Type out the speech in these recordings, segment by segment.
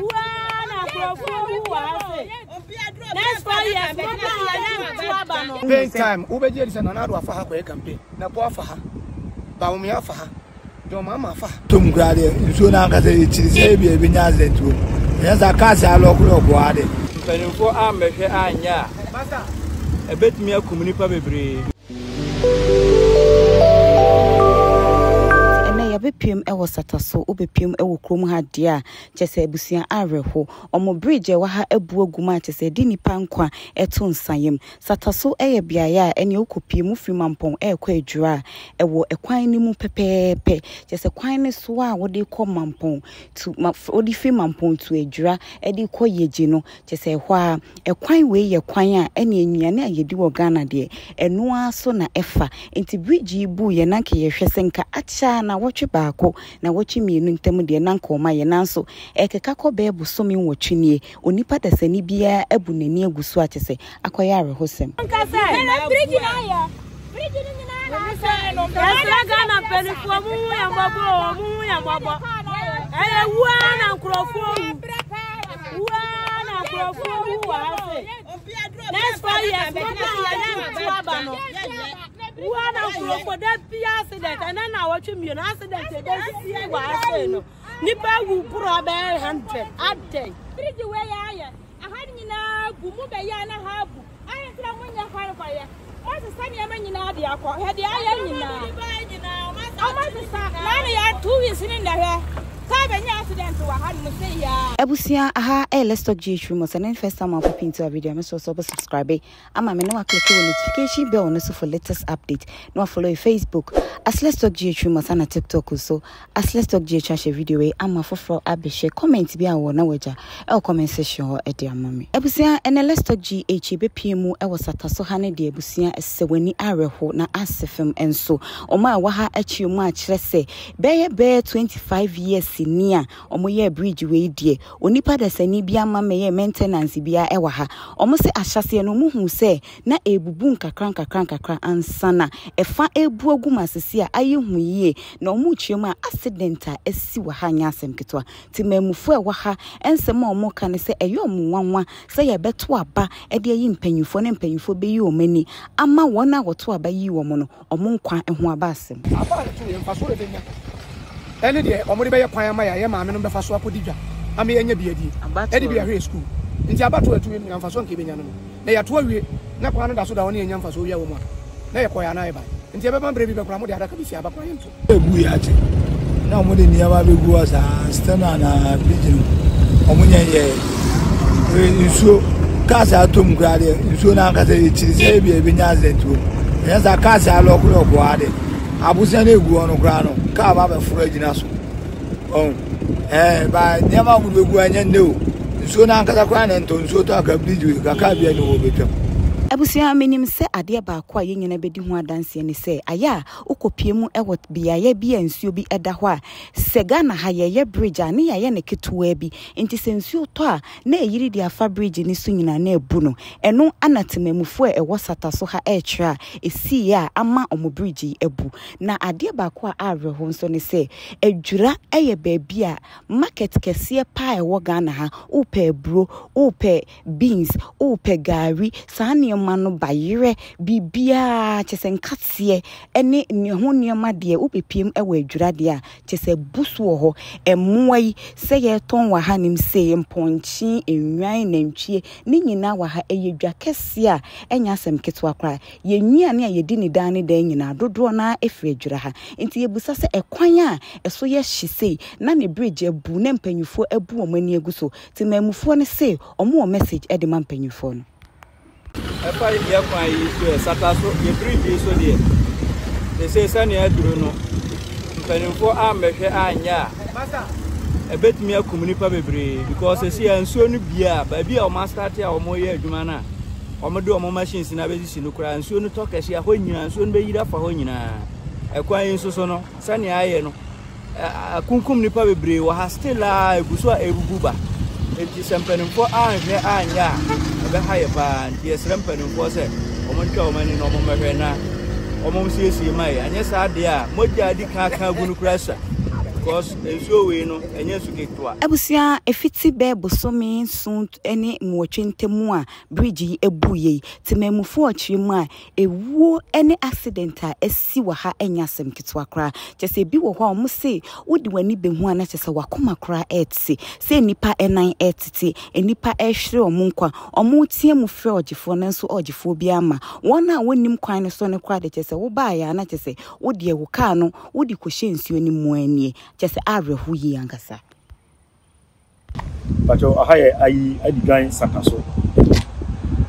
Wuaa na nkurɔfoɔ wu wɔ ha se. Next 4 years mo ba ha yɛ nto aba no. Campaign time wobɛgye adi sɛ Nana Addo afa ha kɔyɛ campaign, Napo afa ha, Bawumia afa ha, John Mahama afa ha. Tom koraa deɛ nsuo no ankasa ɛkyiri sɛ ebi a ɛbɛnya accident wɔ mu ɛnyɛ saa cars alɔkolɔko ha de. Mpanimfoɔ ammɛhwɛ anyɛ a, ɛbɛtumi akum nnipa bebree. Ɛnɛ yɛabɛpuem wɔ Sataso, wobɛpuem wɔ kurom ha deɛ a, kyerɛ sɛ abusua awerɛho. Wɔn bridge a ɛwɔ ha abu agu mu a kyerɛ sɛ ɛde nnipa nkwa to nsayam. Sataso yɛ beaeɛ a ɛneɛ wokɔpue mu firi Mampɔn rekɔ Adwira a, ɛwɔ kwan no mu pɛpɛɛpɛ. Kyerɛ sɛ kwan no so a wode kɔ Mampɔn to, wode firi Mampɔn to Adwira de kɔ Yegye no, Kyerɛ sɛ ɛhɔ ara, ɛkwan wei yɛ kwan a ɛne nnuane a yɛdi wɔ Ghana deɛ, ɛno ara so na ɛfa. Nti bridge yi buiɛ na anka yɛhwɛ sɛ nka akyɛ ara nnawɔtwe baako, nnawɔtwe mmienu ntam deɛ na anka wɔayɛ. Nanso ɛrekeka kɔ bɛyɛ bosome nwɔtwe nie, onipa dasani biara abu n'ani agu so a kyerɛ sɛ akɔyɛ awerɛhosɛm. Yɛsrɛ Ghana mpanimfoɔ mo hu yɛn mmɔbɔ o, mo hu yɛn mmɔbɔ. Ɛyɛ wu ara na nkurɔfoɔ wu. Wu ara na nkurɔfoɔ wu wɔ ha se. Next 4 years mo ba ha yɛ nto aba no. Wu ara na nkurɔfoɔ da bi accident ɛnɛ na awɔtwe mmienu accident ɛbɛsi wɔ ha se no. Nipa wu boro abɛyɛ 100 adɛn. Bridge wei yɛ ayɛ aha nyinaa bu mu bɛyɛ na ha abu. Adɛn nti na monyɛ hɔrehɔreyɛ? Moasesa nneɛma nyinaa de akɔ. Hwɛ deɛ ayɛ nyinaa. Wɔasesa. Naano yɛ 2 weeks ne nnɛ hwɛ. Kaa bɛnya accident wɔ hanom sei aa. Abusua aha ɛyɛ let's talk GH rumors ɛne ne first time a pop into our video mesrɛ sɛ wobɛ subscribe ama me na wa click wɔ notification bell no so for latest update na wa follow yɛ Facebook as let's talk GH rumors ana TikTok so as let's talk GH ahyɛ video wei ama foforɔ abɛhwɛ comment bi a wɔ na wagya ɛwɔ comment section hɔ ɛde ama me. Abusua ɛnɛ let's talk GH yɛbɛpie mu ɛwɔ Sataso ha ne deɛ abusua sɛ w'ani awerɛho na ase fam nso wɔn a ɛwɔ ha akyire mu akyerɛ sɛ bɛyɛ bɛyɛ 25 years ni a wɔn yɛɛ bridge wei deɛ onipa dasani bi ama mɛyɛ maintenance biara ɛwɔ ha. Wɔn se ahyɛseɛ no wɔn huu sɛ na ɛrebubu nkakra nkakra nkakra ansa na ɛfa ɛrebu agu mu asese a ayɛ hu yie na wɔn rekyerɛ mu a accident a asi wɔ ha nyɛ asɛm ketewa. Temanmufoɔ a ɛwɔ ha nsɛm a wɔka ne sɛ ɛyɛ wɔn nwanwa sɛ yɛbɛto aba de ayi mpanyinfoɔ na mpanyinfoɔ bɛyi wɔn ani ama wɔn a wɔto aba yi wɔn no wɔn nkwa ho aba asɛm. Aba a yɛto yɛ mfasoɔ a yɛbɛnya ɛne deɛ wɔde bɛyɛ kwan ama yɛn a yɛn maame nom bɛfa so akɔdi dwa ama yɛanya bi adie ɛde bi ahwɛ yɛn sukuu. Nti abatoɔ a yɛto yɛ no nyinaa mfasoɔ nka yɛbɛnya no no na yɛato awie na kwan no da so da hɔ na yɛnnya mfasoɔ biara wɔ mu a na yɛkɔeɛ anaa yɛbaeɛ. Nti ɛbɛba berɛ bi bɛkora mode adaka bɛsi aba koraa yɛnto. Ebu yɛ akyɛ na wɔn de nneɛma bɛgu hɔ saa still na na bridge no wɔn nyɛ yɛ nsuo cars atɔ mu koraa deɛ nsuo no ankasa ekyiri sɛ ebi a ebenya accident wɔ mu ɛnyɛ saa cars alɔkolɔko ha de abosia no egu hɔ no koraa no car ba bɛforo agyina so ɔn ɛɛ ba nneɛma a wɔde bɛgu hɔ ɛnyɛ nnɛ o nsuo no ankasa koraa na ntɔ nsuo tɔ aka bridge wei kakra bi a ne wɔ bɛtwam. Abusua, menim sɛ adeɛ baako a yɛn nyinaa bɛdi ho adanseɛ ne sɛ, ayɛ a Wokɔpue mu wɔ beaeɛ bi a nsuo bi da hɔ a, sɛ Ghana ha yɛyɛ bridge a, ne yɛayɛ no ketewaa bi. Nti sɛ nsuo tɔ a, na ayiri de afa bridge no so nyinaa na abu no. Ɛno na temanmufoɔ a ɛwɔ Sataso ha rekyerɛ a ɛsiiɛ a ama wɔn bridge yi abu. Na adeɛ baako a awerɛho nso ne sɛ, Adwira yɛ baabi a market kɛseɛ pa ara a ɛwɔ Ghana ha. Wopɛ aburo, wopɛ beans, wopɛ gari, saa nneɛma no bayerɛ, biribiara kyerɛ sɛ nkateɛ ne ne ho nneɛma deɛ wobɛpiem wɔ adwira deɛ a kyerɛ sɛ bu so wɔ hɔ. Mmoa yi sɛ yɛtɔn wɔ ha nim sei, mpɔnkye, nnwan, nantwie, ne nyinaa wɔ ha. Ɛyɛ dwa kɛseɛ a ɛnyɛ asɛm ketewa koraa. Yɛn nnuane a yɛdi ne daa ne daa nyinaa dodoɔ no ara firi adwira ha. Nti yɛbusa sɛ ɛkwan a ɛso yɛ hye sei na ne bridge abu na mpanimfoɔ abu wɔn ani agu so. Temanmufoɔ no se wɔn wɔ message de ma mpanimfoɔ no. Ɛfa yɛ kwan yi so ɛ, Sata so, yɛ bridge yi so deɛ, seesei sɛnea aduru no, mpanimfoɔ ammɛhwɛ anyɛ a, ɛbɛtumi akum nnipa bebree because seesei a nsuo no bie a, baabi a wɔn astate a wɔreyɛ adwuma no a, wɔde wɔn machines no abɛsisi no koraa, nsuo no tɔ kɛse a, hɔ nyinaa, nsuo no bɛyiri afa hɔ nyinaa. Ɛkwan yi nso so no, sɛnea ayɛ no, Akunkum nnipa bebree wɔ ha still a egu so a ebubu ba. Nti sɛ mpanimfoɔ anhwɛ anyɛ a ɛbɛha yɛ paa. Nti yɛsrɛ mpanimfoɔ sɛ wɔn ntwa wɔn ani na wɔn mmɛhwɛ na wɔn nsiesie ma yɛ. Anyɛ saa deɛ a mogya a adi kan aka agu no koraa sua. Because nsuo wei no ɛnyɛ nsu ketewa. Abusua, ɛfiti bɛɛ bosome nson ne nwɔtwe ntamu a bridge yi abuiɛ yi, temanmufoɔ rekyerɛ mu a, Ewuo ne accident a asi wɔ ha nyɛ asɛm ketewa koraa. Kyerɛ sɛ ebi wɔ hɔ a wɔn se wode w'ani bɛhu a na kyerɛ sɛ w'akoma koraa ɛrete. Sɛ nnipa nan ɛretete, nnipa ɛrehwere wɔn nkwa, wɔn retea mu frɛ ɔgyefoɔ nanso ɔgyefoɔ biara mma. Wɔn a wɔnnim kwan no so no koraa deɛ kyerɛ sɛ wobaeɛ a na kyerɛ sɛ wodeɛ wo kaa no wode kɔhyɛ nsuo no mu ara nie. Kyerɛ sɛ awerɛho yie ankasa. Mpakyɛw aha yɛ ayi adidwan saka so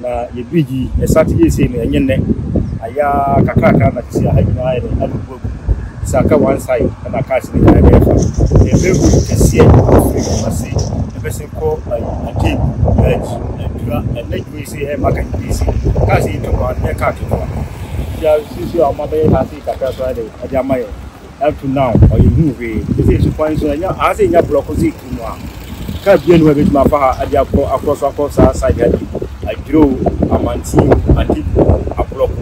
na yɛ bridge yi ɛsate yɛ sei no ɛnyɛ nnɛ ayɛ ara kakrakra na sisi aha nyinaa ayɛ dɛ abubu agu sɛ aka one side ɛna cars no nyinaa ɛbɛyɛ fa yɛ main road kɛseɛ ɛfiri Kumasi ɛbɛsen kɔ ayi Atebu Edge Adura ɛnɛ dwuma yi sei ɛmma ka dwuma yi sei cars yi twam ha no nyɛ car ketewa nti asisi a wɔn abɛyɛ ha sei kakra so ayɛ dɛ ɛde ama yɛ. Up to now ɔyɛ nhuu hwee. Sesei nso kwan so ɛnyɛ aha sɛ nya blɔko sɛ tu mu a car bia ni hɔ a ɛbɛtumi afa ha de akɔ akorɔ so akɔ saa side ha bi adwiri o amantin o atebu o ablɔko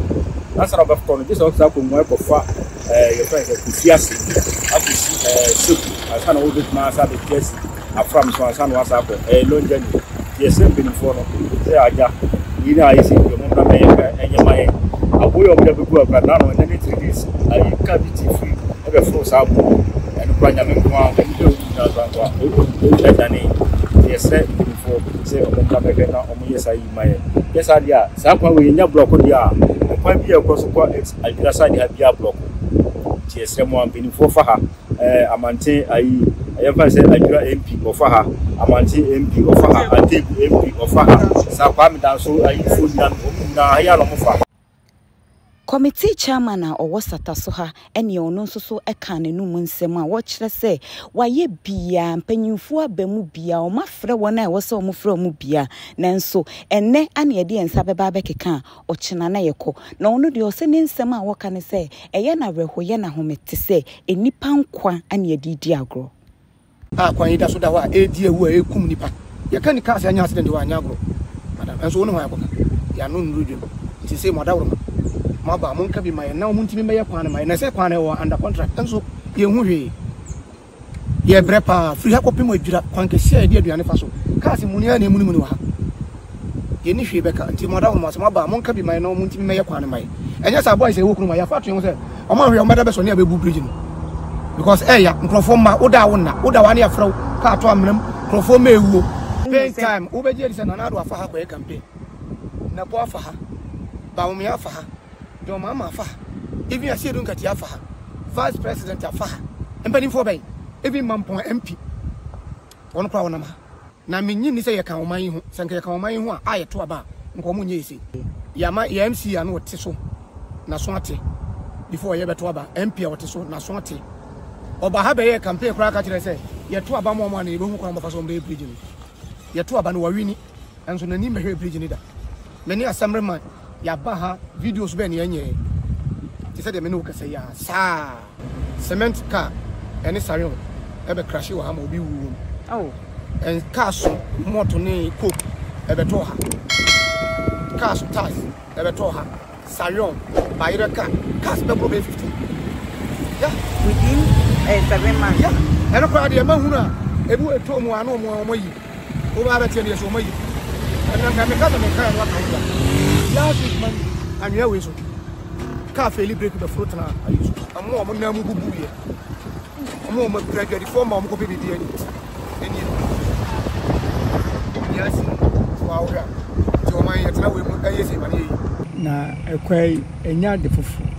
ansa na ɔbɛkɔ no gye sɛ ɔsa akɔ mu akɔfa ɛɛ yɛfrɛ sɛ kofi ase akɔsi ɛɛ seku ansa na wɔbɛtumi asa abɛti asi afram so ansa na wasa akɔ ɛyɛ long journey nti yɛsrɛ mpanimfoɔ no sɛ agya wei na ayɛ sɛ bi ɔmo mmra mɛyɛ ka ɛnyɛ ma yɛn aboɔ yɛ ɔmo de abɛgu akora na no ɛnɛ ne 3 days ayi ka bi ti firi ɛbɛforo saa aboɔ ɛno kora nyame nko a nka nipa ewu nyinaa so ankoa ɛdane nti yɛsrɛ mpanimfoɔ sɛ ɔmo mmra mɛhwɛ na ɔmo yɛ saa yi ma yɛn yɛ saa deɛ a saa kwan wei yɛnya blɔko deɛ a ɛkwan bi a ɛkɔ so kɔ adwira saa deɛ ha bi a blɔko nti yɛsrɛ mo a mpanimfoɔ fa ha Eh, Amanten ayi, yɛmfa no sɛ Adwira MP ɔfa ha, Amanten MP ɔfa ha, Atebu MP ɔfa ha, saa Kwame Danso ayifoɔ nyinaa no, wɔn nyinaa ha yi ara na wɔfa. Committee chairman a ɔwɔ Sataso ha neɛ ɔno nso so kaa n'anum nsɛm a wɔkyerɛ sɛ wayɛ biaa, mpanyinfoɔ aba mu biaa, wɔn afrɛ wɔn a ɛwɔ sɛ wɔn frɛ wɔn biaa, nanso ɛnɛ ana yɛde yɛn nsa bɛba abɛkeka a ɔkyena na yɛkɔ. Na ɔno deɛ ɔse ne nsɛm a ɔka ne sɛ ɛyɛ no awerɛhoyɛ no ahomete sɛ nnipa nkwa na yɛde redi agorɔ. A kwan yi da so da hɔ a ɛredi awu a ɛrekum nnipa. Yɛka ni cars anya accident wɔ anyɛ agorɔ madam ɛnso wo ne hwan akɔka yɛn ano nnuru dwem nti sei mo adaworoma mo aba a monka bi ma yɛn na wɔn ntumi mmɛyɛ kwan no ma yɛn na ɛsɛ kwan no ɛwɔ under contract ɛnso yɛnhu hwee. Yɛbrɛ paa firi ha kɔpem Adwira, kwan kɛseɛ a yɛde aduane fa so. Cars muni ara na ɛmunimuni wɔ ha. Yɛnni hwee bɛka, nti mo adawoma sɛ moaba a, monka bi ma yɛn na wɔn ntumi mmɛyɛ kwan no mma yɛn. Ɛnyɛ saa boys a ɛwɔ kurom ha, yɛafa ato yɛn ho sɛ wɔn anhwɛ a wɔbɛda bɛsɔ ne abɛbu bridge no. Because ɛɛya, nkurɔfoɔ mma, woda a wonna, woda hɔ a ne yɛafrɛ wo, kaa to amena mu, nkurɔfoɔ mma ɛwuo. Pain time, wobɛgye adi sɛ Nana Addo afa ha kɔyɛ campaign, Napo afa ha, Bawumia afa ha, John Mahama afa ha, even Asiedu Nketia afa ha, Vice President afa ha, mpanimfoɔ bɛn, even Mampong MP, wɔn koraa wɔnam ha. Na mennye nni sɛ yɛka ɔman yi ho, sɛ nka yɛka ɔman yi ho a, a yɛto aba a, nka wɔn nyɛ yɛ sei. Yɛama yɛ MC a na ɔte so, n'aso ate, before yɛbɛto aba, MP a ɔte so, n'aso ate. Ɔba ha bɛyɛɛ campaign koraa ka kyerɛ sɛ yɛto aba ma wɔn a na yɛbɛhu kwan wɔbɛfa so wɔn bɛyɛ bridge no. Yɛto aba no wɔawini, nso n'ani mmɛhwɛɛ bridge no da. Me ne Assemblyman yɛaba ha videos bɛn na yɛnyɛɛ te sɛ deɛ me ne wo kasa yi ara saa. Cement car ɛne sayon ɛbɛ crashe wɔ ha ma obi wu wɔ mu. Oh. And car so moto ne coke ɛbɛtɔ ha. Car so tiles ɛbɛtɔ ha. Sayon bayerɛ car cars bɛboro bɛyɛ 15. Yeah. Within 7 months. Yeah. Ɛno koraa deɛ mahunu a ebi wɔ ɛtɔ mu a na ɔmo a ɔmo ayi. Wo ba bɛteɛ no yɛ sɛ ɔma yi. Ɛnna nka meka sɛ meka ɛno aka wo da. Last week Monday, anwea wei so. Kaa feli break bɛforo tena ayi so. Ɔmo a ɔmo nan mu bubu yɛ. Ɔmo a ɔmo apira adwadifoɔ ma ɔmo kɔpɛ biribi ani. Ɛnie. Nea asi no, so ahohwɛ a. Nti ɔman yɛtena wei mu ɛyɛ sei ma ne yɛ yi. Na ɛkwan yi, ɛnyɛ ade foforɔ.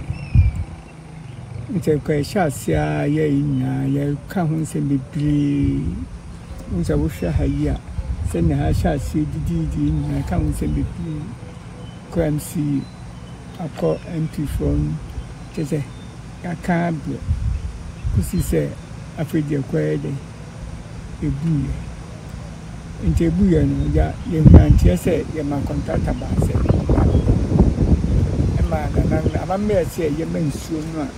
Nti nka yɛhyɛ aseɛ ara yɛɛ yi nyinaa yɛka ho nsɛm bebree. Wohu sɛ wohwɛ ha yi a, sɛnea ha hyɛ aseɛ didiidi yi nyinaa yɛka ho nsɛm bebree. Kɔ MC, akɔ MP foɔ no, kyerɛ sɛ yɛaka abrɛ kɔsi sɛ afei deɛ kɔyɛ dɛn, ɛbuiɛ. Nti ebuiɛ no, ya yɛhunu anteɛ sɛ yɛma kɔntrata baa sɛ ɔmmra bɛyɛ. Ɛma nananom no amammerɛ sɛ yɛma nsuo no a,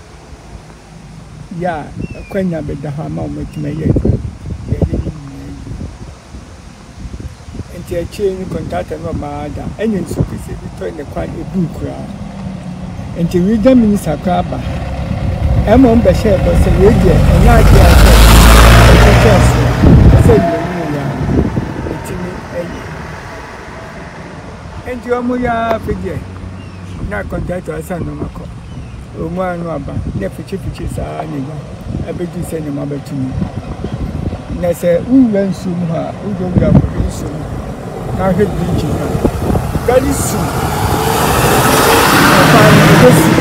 yɛ a akwanya bɛda hɔ ama wɔn atumi ayɛ adwuma no, yɛyɛ ne nyinaa yie. Nti akyire no kɔntrata no ɔmaa da, ɛna nsuo kɛseɛ bi tɔe na kwan ebuu koraa. Nti region minister koraa ba ha. Ɛma wɔn bɛhyɛɛ bɔ sɛ wei deɛ ɛnyɛ adeɛ a sɛ. sɛ yɛn yɛ a ɛtumi yɛ. Enti wɔn yɛ ara afei deɛ na kɔntrakta asan nneɛma kɔ. Wɔn ano aba na fikyifiki saa na agya abɛduru sɛ nneɛma bɛto mu. Na sɛ wowura nsuo mu hɔ a, wowurawura kɔhwɛ nsuo mu na ahwɛ bridge no a, very soon ɛkwan no ɛbɛsi.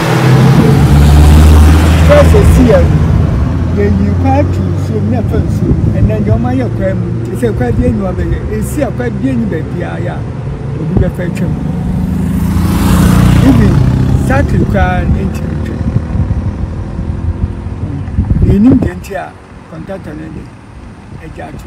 First ɛsi yɛ no, yɛyi kwan to nsuo mu na ɛfa nsuo mu. Ɛnɛ deɛ wɔayɛ kwan mu, sɛ kwan bi enyi hɔ bɛyɛ, ɛsi a kwan bi enyi baabiara yɛ a, obi bɛfa atwam. Even cycle koraa no ntumi ntwam. Yɛnnim deɛ nti a kɔntata no de agya ato.